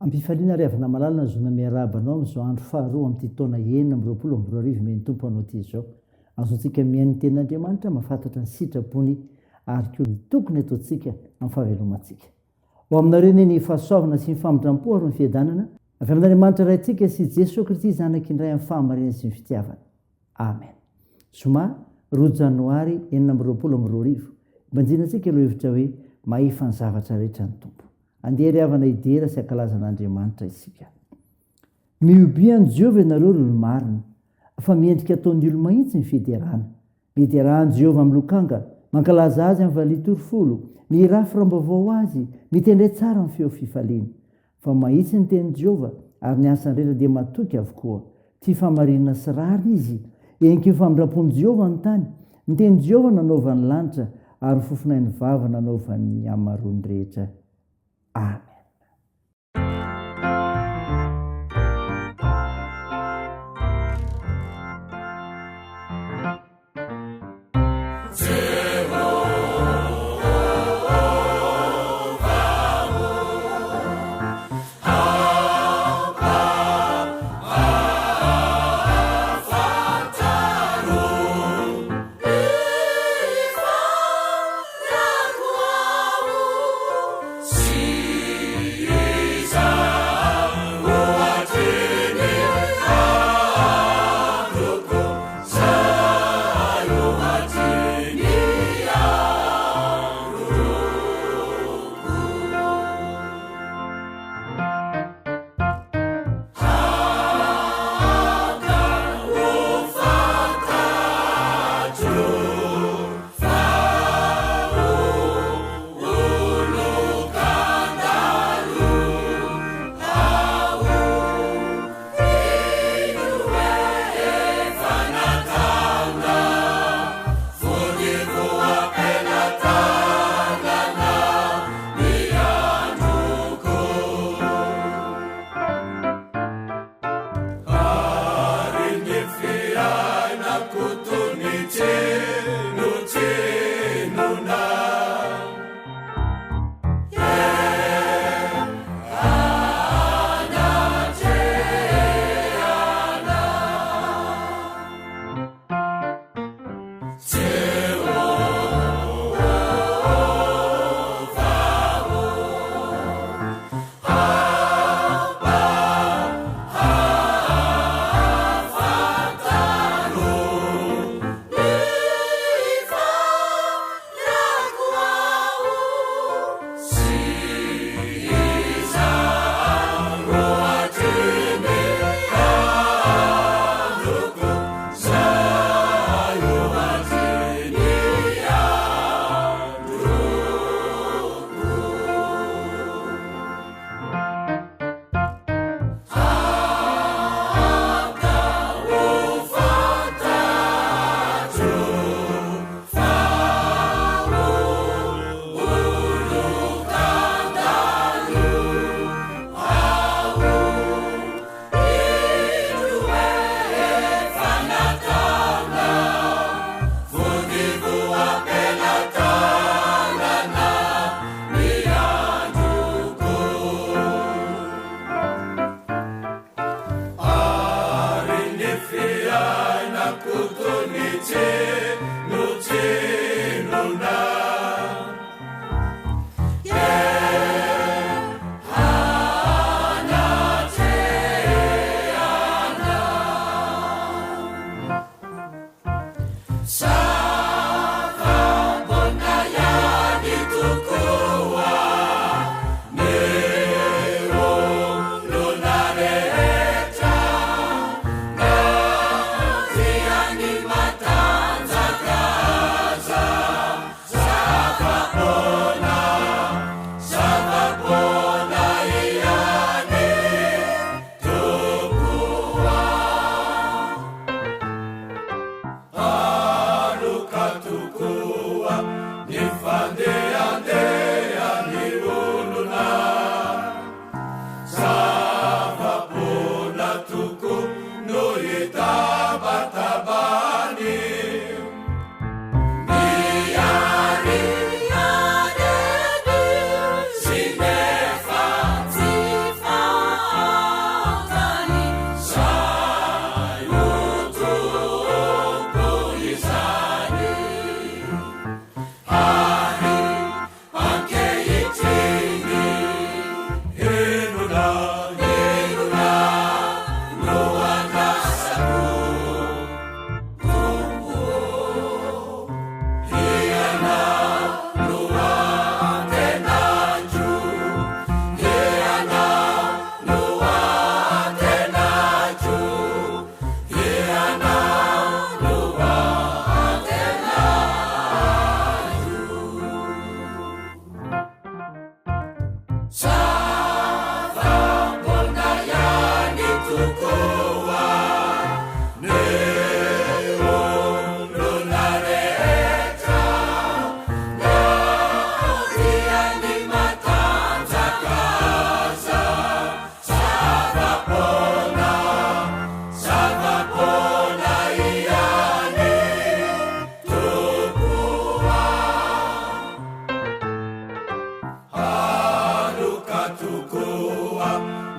Ampifaliana ry havana malala ny zona miarahaba anao amin'izao andro faharoa amin'ity taona 2026 omen'ny Tompo anao ity izao. Azontsika mihaino ny tenin'Andriamanitra, mahafantatra ny sitrapony ary koa ny tokony ataontsika amin'ny fahavelomantsika. Ho aminareo anie ny fahasoavana sy ny famindram-po ary ny fiadanana avy amin'Andriamanitra Raintsika sy Jesoa Kristy Zanaky ny Ray amin'ny fahamarinana sy ny fitiavana. Amen. Zoma, 2 Janoary 2026. Ibanjinantsika ireo hevitra hoe mahefa ny zavatra rehetra ny Tompo. Andeha ry havana hidera sy hankalaza an'Andriamanitra isika. Mihobia an'i Jehovah ianareo ry olo-marina, fa miendrika ataon'ny olo-mahitsy ny fiderana. Miderà an'i Jehovah amin'ny lokanga, mankalaza azy amin'ny valiha torifolo, mihirà firam-baovao ho azy, mitendre tsara amin'ny feo fifaliana. Fa mahitsy ny tenin'i Jehovah, ary ny asany rehetra dia matoky avokoa. Tia fahamarinana sy rariny izy. Heniky ny famindram-pon'i Jehovah ny tany. Ny tenin'i Jehovah nanaovany ny lanitra, ary ny fofonain'ny vava nanaovany ny hamaroany rehetra. Amen.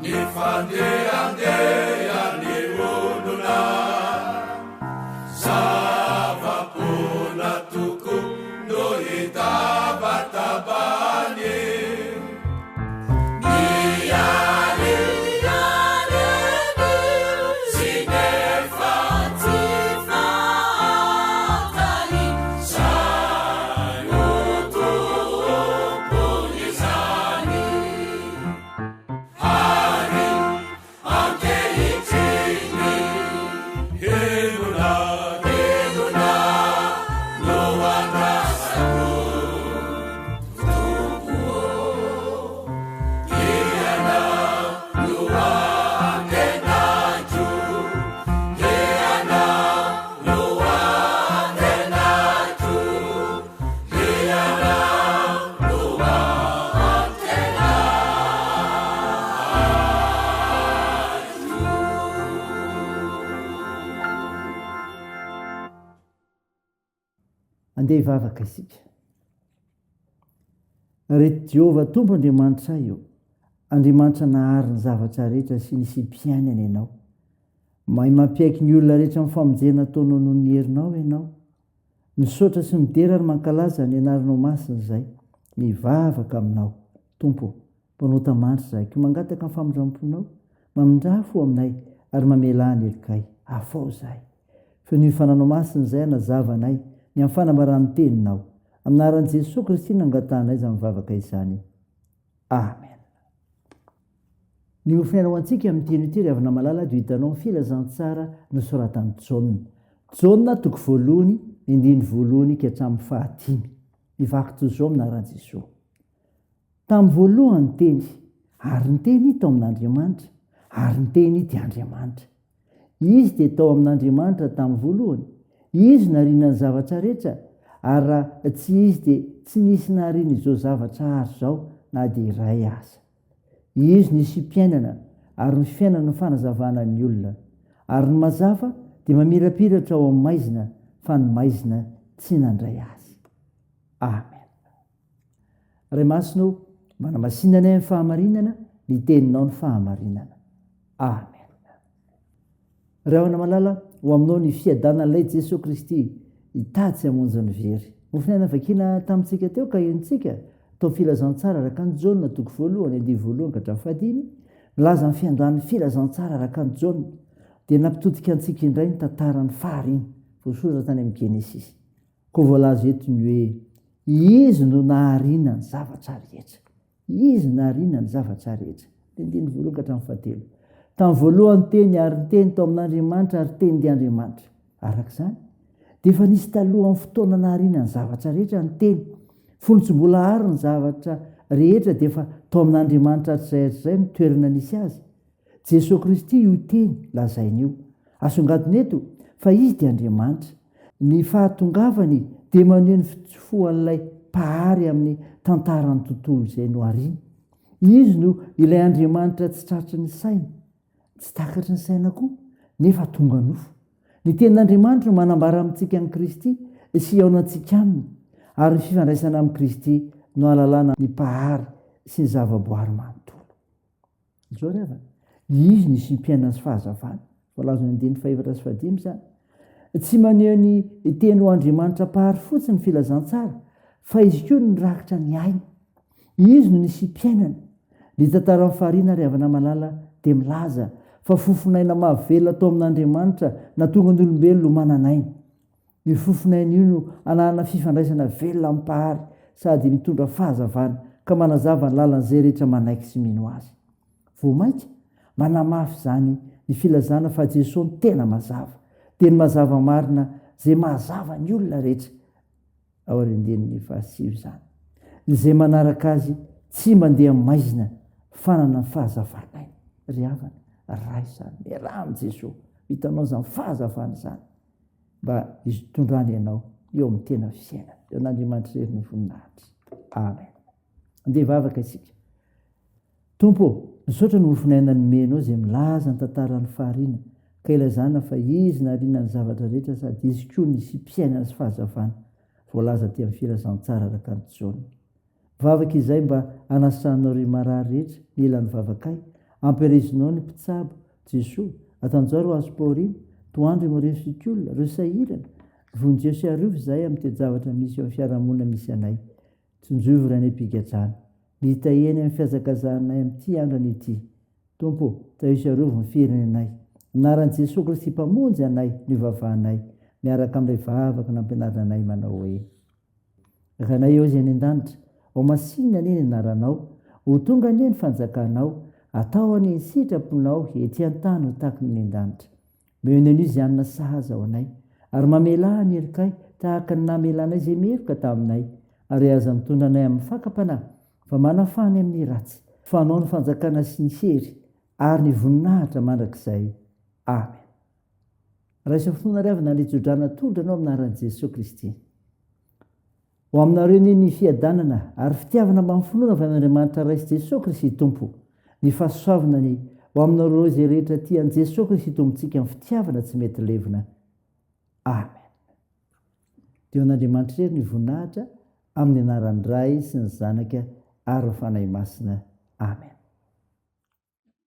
Ny fandehandehan'ny olona, zava-poana tokoa no hitabatabany. Ny ariariny tsy nefa tsy fantany izay ho tompon'izany. Ary ankehitriny, inona, inona no andrasako, Tompo ô? Ianao no antenaiko, Ianao no antenaiko, Ianao no antenaiko. Andeha hivavaka isika. Ry Jehovah Tompo Andriamanitray ô, Andriamanitra nahary ny zavatra rehetra sy nisiam-piainana Ianao. Mahay mampiaiky ny olona rehetra amin'ny famonjena ataonao noho ny herinao Ianao. Misaotra sy midera ary mankalaza ny anaranao masina izay. Mivavaka aminao, Tompo ô. Mpanota mandry izahay, koa mangataka ny famindram-ponao, mamindrà fo aminay ary mamelà ny helokay. Afaho izahay. Fenoy ny fananao masina izay hanazava anay ny amin'ny fanambaran'ny teninao. Amin'ny anaran'i Jesoa Kristy no angatahanay izany vavaka izany. Amen. Ny hofiaina ho antsika amin'ny teny ity ry havana malala dia hitanao ny filazantsara nosoratan'i Jaona. Jaona toko voalohany, andininy voalohany ka hatramin'ny fahadimy. Mivaky toy izao amin'ny anaran'i Jesoa. Tamin'ny voalohany ny Teny, ary ny Teny tao amin'Andriamanitra, ary ny Teny dia Andriamanitra. Izy dia tao amin'Andriamanitra tamin'ny voalohany. Izy nariana ny zavatra rehetra, ary raha tsy Izy dia tsy nisy nahariana izao zavatra ary izao na dia iray aza. Izy no isiam-piainana, ary ny fiainana no fanazavana ny olona. Ary ny mazava dia mamirapiratra ao amin'ny maizina, fa ny maizina tsy nandray azy. Amen. Ray Masina ô, manamasina anay amin'ny fahamarinana, ny Teninao ny fahamarinana. Amen. Ray havana malala, ho aminao ny fiadanan'ilay Jesoa Kristy, hitady sy hamonjy ny very. Mofon'aina vakiana tamintsika teo ka henontsika tao Filazantsara araka an'i Jaona toko voalohany andiany voalohany ka hatramin'ny fahadimy, milaza ny fiandohan'ny Filazantsara araka an'i Jaona, dia nampitodika antsika indray ny tantaran'ny fahariana, voasoratra tany amin'ny Genesisy. Koa voalaza eto ny hoe Izy no nahariana ny zavatra rehetra. Izy no nahariana ny zavatra rehetra. Ny andininy voalohany ka hatramin'ny fahatelo. Tamin'ny voalohany ny Teny, ary ny Teny tao amin'Andriamanitra, ary Teny dia Andriamanitra. Araka izany, dia efa nisy talohan'ny fotoana nahariana ny zavatra rehetra ny Teny. Fony tsy mbola àry ny zavatra rehetra dia efa tao amin'Andriamanitra hatrizay hatrizay ny toerana nisy azy. Jesoa Kristy io teny lazainy io. Asongadina eto fa Izy dia Andriamanitra. Ny fahatongavany dia maneho ny fitsofohan'ilay Mpahary amin'ny tantaran'ny tontolo izay nohariny. Izy no ilay Andriamanitra tsy tratry ny saina, tsy takatry ny saina koa, nefa tonga nofo. Ny Tenin'Andriamanitra no manambara amintsika an'i Kristy sy hihaonantsika Aminy, ary ny fifandraisana amin'i Kristy no ahalalana ny Mpahary sy ny zavaboary manontolo. Izao ry havana, izy no isiam-piainana sy fahazavana. Voalazan'ny andininy fahefatra sy fahadimy izany. Tsy maneho ny teny ho Andriamanitra Mpahary fotsiny ny filazantsara, fa izy koa no nirakitra ny aina. Izy no nisiam-piainana. Ny tantaran'ny fahariana ry havana malala dia milaza fa fofon'aina mahavelona tao amin'Andriamanitra nahatonga ny olombelona ho manan'aina. Io fofon'aina io no ananana fifandraisana velona amin'ny Mpahary sady mitondra fahazavana ka manazava ny lalan'izay rehetra manaiky sy mino Azy. Vao mainka manamafy izany ny filazana fa Jesoa no tena mazava, dia ny mazava marina izay mahazava ny olona rehetra. Ao andininy fahasivy izany. Izay manaraka Azy tsy mandeha amin'ny maizina fanana ny fahazavan'aina. Ry havana, raiso izany, miaraha amin'i Jesoa, hitanao izany fahazavana izany. mba hitondrany ianao eo amin'ny tena fiainana. Eo an'Andriamanitra irery ny voninahitra. Amen. Andeha hivavaka isika. Tompo ô, misaotra ny mofon'aina nomenao izay milaza ny tantaran'ny fahariana ka ilazana fa Izy nahariana ny zavatra rehetra sady Izy koa nisiam-piainana sy fahazavana voalaza aty amin'ny filazantsara araka an'i Jaona. Vavaka izay mba hanasanao ry marary rehetra mila ny vavakay. Ampirezinao ny mpitsabo, Jesoa, atanjao ireo azom-pahoriana, tohandro i Maria Sikula, ireo sahirana, vonjeo sy arovy izahay amin'ny toe-javatra misy eo amin'ny fiarahamonina misy anay. Tsinjovy ry any am-pigadrana. Mitahia any amin'ny fihazakazahanay amin'ity andro anio ity. Tompo ô, tahio sy arovy ny firenenay. Anaran'i Jesoa Kristy Mpamonjy anay no ivavahanay, miaraka amin'ilay vavaka nampianarina anay manao hoe. Rainay eo izay any an-danitra, ho masinina anie ny anaranao, ho tonga anie ny fanjakanao, atao anie ny sitraponao ety an-tany ho tahaky ny any an-danitra. Omeo ny anio izay hanina sahaza ho anay, ary mamelà ny helokay tahaka ny namelanay izay meloka taminay, ary aza mitondra anay amin'ny fakam-panahy, fa manafaha ny amin'ny ratsy, fa Anao ny fanjakana sy ny hery ary ny voninahitra mandrakizay. Amen. Raiso amin'ny finoana ry havana ny tsodrano atolotra anao amin'ny anaran'i Jesoa Kristy. Ho aminareo anie ny fiadanana ary fitiavana mbamin'ny finoana avy amin'Andriamanitra Ray sy Jesoa Kristy Tompo. Ny fahasoavana anie ho aminareo izay rehetra tia an'i Jesoa Kristy Tompontsika amin'ny fitiavana tsy mety levona. Amen. Dia ho an'Andriamanitra irery ny voninahitra amin'ny anaran'ny Ray sy ny Zanaka ary ny Fanahy Masina. Amen.